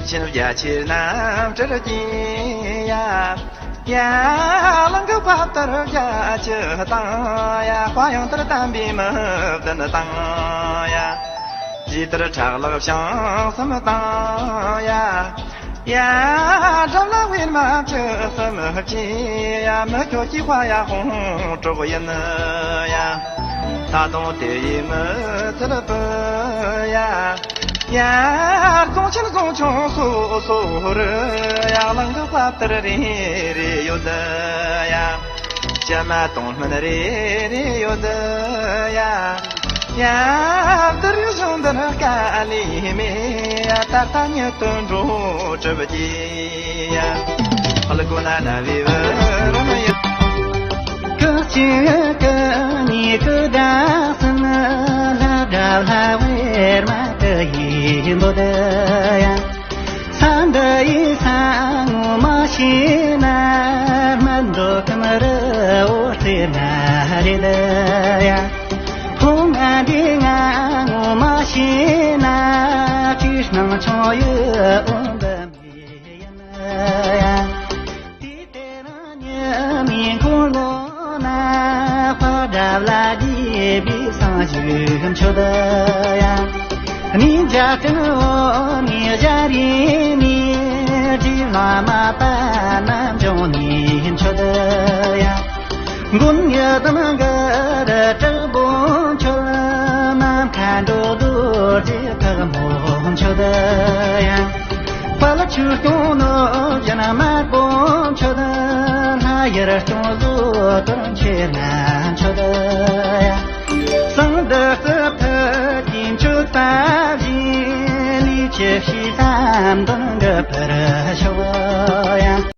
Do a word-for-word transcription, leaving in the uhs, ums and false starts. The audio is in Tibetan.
ཕྱིན་རྒྱ་ཆེར་རྣམ་སྤྲུལ་གྱིས་ཡ། ཡ། གླིང་གི་དཔའ་བརྟུལ་རྒྱ་ཆེ་དང་ཡ། དཔའ་ཡང་ལྟར་དམ་པའི་མི་བདུན་དང་ཡ། ཇི་ལྟར་ཁྲག་ལག་བྱང་གསུམ་དང་ཡ། ཡ། དགྲ་ལ་བེར་མ་བཅུ་གསུམ་གྱིས་ཡ། མི་ཁྱོད་ཀྱི་དཔའ་ཡ་དཔུང་གྲོགས་ཡིན་ཡ། ད་དུང་དེ་ཡི་མི་ཚུལ་བུ་ཡ། ཡ། རྫོང་ཆེན་རྫོང་ཆུང་སོ་སོར་ཡ། གླིང་གི་དཔའ་བརྟུལ་རེ་རེ་ཡོད་ཡ། བྱེ་མ་དང་སྨན་རེ་རེ་ཡོད་ཡ། ཡ། དེ་རིང་གཞུང་འདིར་དཀའ་ལས་མེད་ཡ། ད་ལྟ་ཉིད་དུ་འགྲོ་གྲུབ་ཀྱི་ཡ། ཧ་ལ་གོ་ན་ན་བི་བ་ར་མ་ཡ། ཀུ་ཅི་ཀུ་ནི་ཀུ་དང་སུ་ན་ལ་དྲ་ལ་བེར་མ་ཀུ་ཡི་འབོད་ཡ། ས་འདི་ཡི་ས་ངོ་མ་ཤེས་ན། སྨན་འདོད་ཁམས་རི་འོ་རྩེ་ན་རེད་ཡ། ཁོང་ང་འདི་ང་ངོ་མ་ཤེས་ན། ཅི་སྣང་ཆུང་ཡོད་འོན་པ་མེད་ཡིན་ཡ། དེ་དེ་རང་ཉིད་མི་ཁོང་ལོ་ན། དཔའ་དྲག་ལ་དགྱེས་པའི་སངས་རྒྱས་མཆོད་ཡ། ནི་འཇའ་ཚོན་འོད་ནི་ཞལ་རས་ནི། དྲི་ལ་མ་པ་རྣམ་འབྱུང་ནི་མཆོད་ཡ། མགོན་ཡུལ་དམ་གི་དྲག་པོ་མཆོད། ནམ་མཁའ་འགྲོ་འདུལ་རྗེ་ཕག་མོ་མཆོད་ཡ། དཔལ་ཆོས་སྐྱོང་ནོར་ཅན་དམར་པོ་མཆོད། ལྷ་ཡུལ་སྐྱོང་བཟོ་དོན་ཆེ་ན་མཆོད་ཡ། གསང་བདག་སྲིད་མཐའ་ཀྱི་མཆོད་པ་བཞིན། ལུས་ཀྱི་ཤེས་བསམ་དོན་འགྲུབ་པར་ཤོག་ཡ།